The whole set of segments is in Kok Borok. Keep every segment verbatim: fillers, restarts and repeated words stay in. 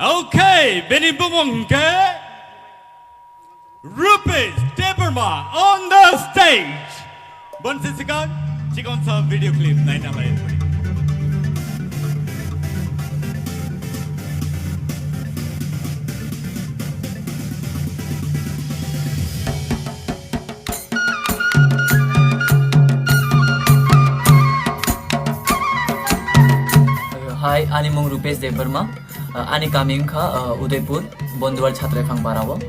Okay, bini bumung hwnkhe Rupesh Debbarma on the stage. Bonsi sikang, chikon sa video clip naina lai. Hi, ani mung Rupesh Debbarma. Uh, ani kami wngkha, uh, Udaipur, Bonduwar Chhatraiphang Para o.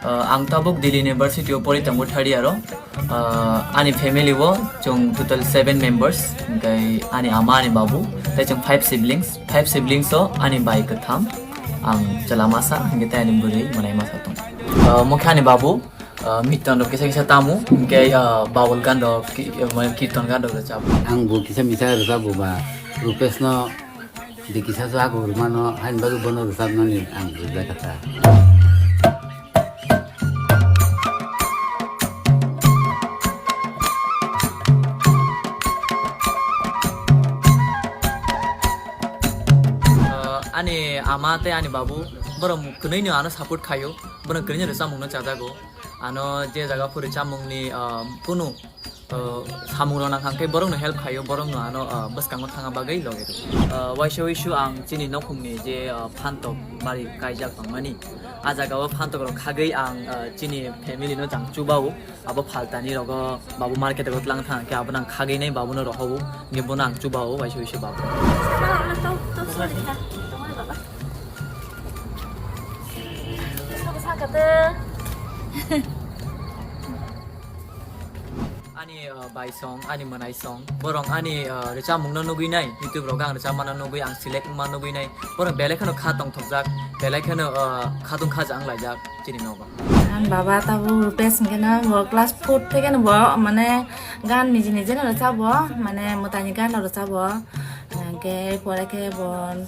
Uh, ang tabuk Delhi University o pori tongo third year o. Uh, ani family o chwng total seven members, hwnkhe ani ama, ani babu, tei chwng five siblings. Five siblings o ani bai kwtham, ang chwla masa, hwnkhe tei ani bwrwi mwnai masa tongo. Uh, mokhe ani babu, uh, miton rok kisa kisa tamo, hwnkhe, uh, babul gan rok, ki-, uh, mane kirton gan rok rwchap. Ang bo kisa misa rwchap bo ba, Rupesh no di kisa so ako rwmano, hain bagwi bono rwchapnani ang rwjak kha. Uh, ani ama tei ani babu, borok kwnwi no ano support khaio, borok kwnwi no rwchapmung no chajago. Ano je jaga phuri chamungni, ah, kunu, ah, samung rok nang kha, hwnkhe borokno help khaio, borokno ano, ah, bwskango thangna bagwi logi rw. Ah, waisa wisu ang chini nokhungni je, ah, phantok bari kaijak tongmani, ah jaga o phantok rok khagwi ang, ah, chini family no jang chubao, abo phaltani rogo babu market o tlang thang khe abono ang khagwi nai babuno rohobo, hwnkhe bono ang chubao waisa wisu babu. Ani, uh, bai song, ani mwnai song, borok ani, uh, rwchapmung no nugwi nai, YouTube rogo ang rwchapma no nugwi, ang select wngma nugwi nai, borok belai kheno kha tongthokjak, belai kheno, uh, khatung khaja wnglaijak chini nogo. Ang baba tabuk Rupesh hwnkhe no bo class four theke no bo mane gan niji niji no rwchabo, mane mwtaini gan no rwchabo. Hwnkhe pore khe bo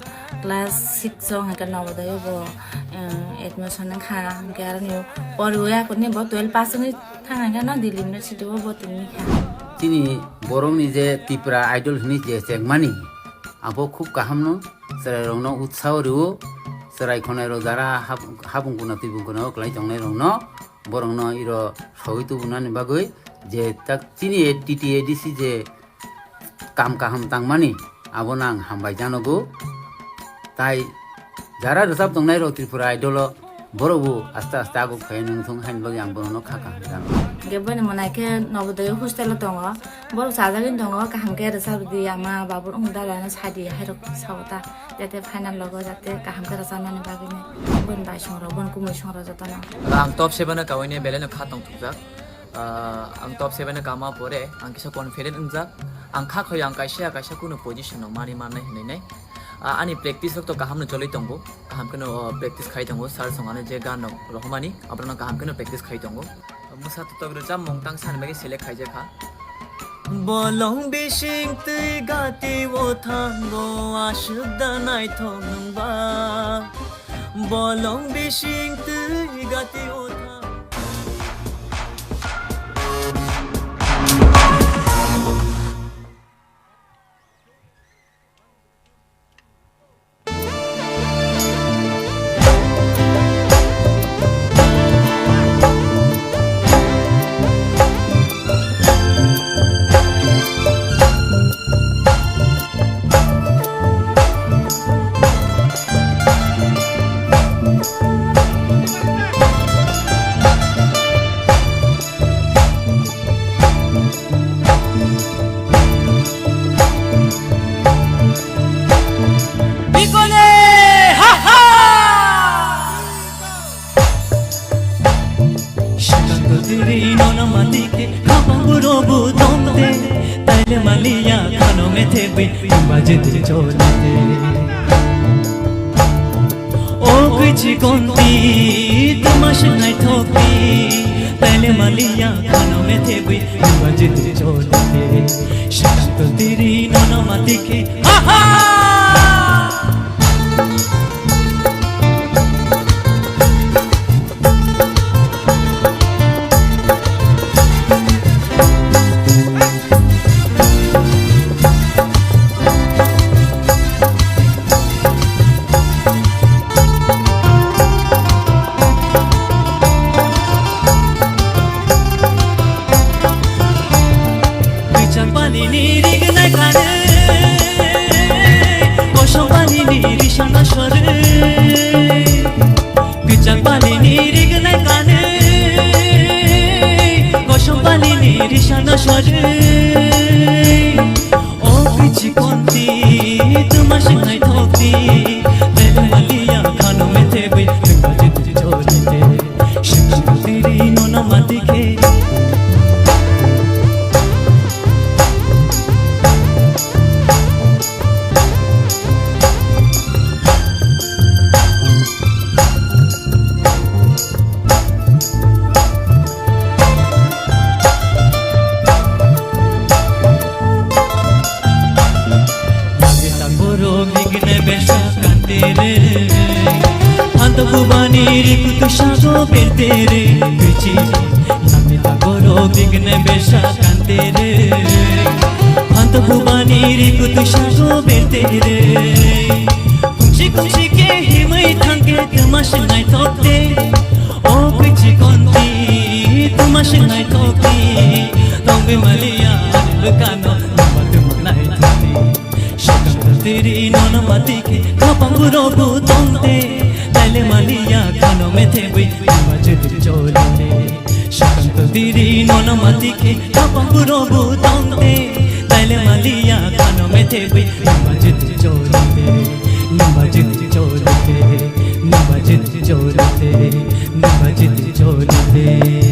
class six o hwnkhe Navodaya o bo, eh, admission wngkha. Hwnkhe aroni poriwi akorni bo twelve pass wngwi thang hwnkhe no Delhi University o bo tongwi kha. Chini borokni je Tipra Idol hwnwi je chengmani, abo khub kaham no, chwrairokno utsaho rwo, chwrai khwnairok jara hap-, hapung kuna twibung kuna o kwlai tongnairokno, borokno iro sogwi tubunani bagwi je tak chini T T A D C je kam kaham tangmani, abono ang hambai janogo. Tai jara rwchap tongnai rok Tripura Idol o, borok bo aste aste aguk phai nung thung haini bagwi ang bono no kha kaham janogo. Hwnkhe boini mwnai khe Navodaya hostel o tongo, borok chajagwi tongo, kaham khe rwchap di ama babu wng dada no sadi hai rok sao ta, jate final logo jate kaham khe rwchapnani bagwi no boini bai song rok, boini kumui song rok jotono. Ang top seven o kaui ni belai no kha tong thukjak. Ah, ang top seven o kama pore, ang kisa confident wngjak. Ang kha khoi ang kaisa, kaisa kunu position no mani mannai hinwi nai. Ah, ani practice rok to kaham no cholwi tongo. Kaham kheno, oh, practice khai tongo. Sir song ano je gan rok rohormani, aborok no kaham kheno practice khai tongo. Mwsa totok rwchapmung tang sani bagwi select khaijak kha. Bolong bising twi gati o thango aswk da naithok nwng ba. Bolong bising twi gati o thango. Bikole, ha, ha! Shakang kutiri nono matike, khapang burobu tongte, taile maliya khano methe bui, bajete cholite. O kwichi konti, tuma swnai thokti, taile maliya khano methe bui, bajete cholite. Shakang kutiri nono matike, ha ha! Kichak pali ni rignai kane, kosom pali ni risana sore. O kichi konti, tuma sinai thokti, tele malia khano mete bai, tuma jiti chori te. Shikshang tiri nono mati khe. Borok bigine besa kantere. Hanto bubani riku tu sago bertere. Bichi namita borok bigine besa kantere. Hanto bubani riku tu sago bertere. Kumsi kumsi ke himai thangke tuma sinai thokte. O kichi konti tuma sinai thokte. Tongbe malia lukano tuma tuma nai thokte. Shikang tiri nono mati khe, kapang burobu tongte, taile maliya khano methe bui, nima jiti choli te. Shikang tiri nono mati khe, kapang burobu tongte, taile maliya khano methe bui, nima jiti choli te, nima jiti choli te, nima jiti choli te, nima jiti choli te.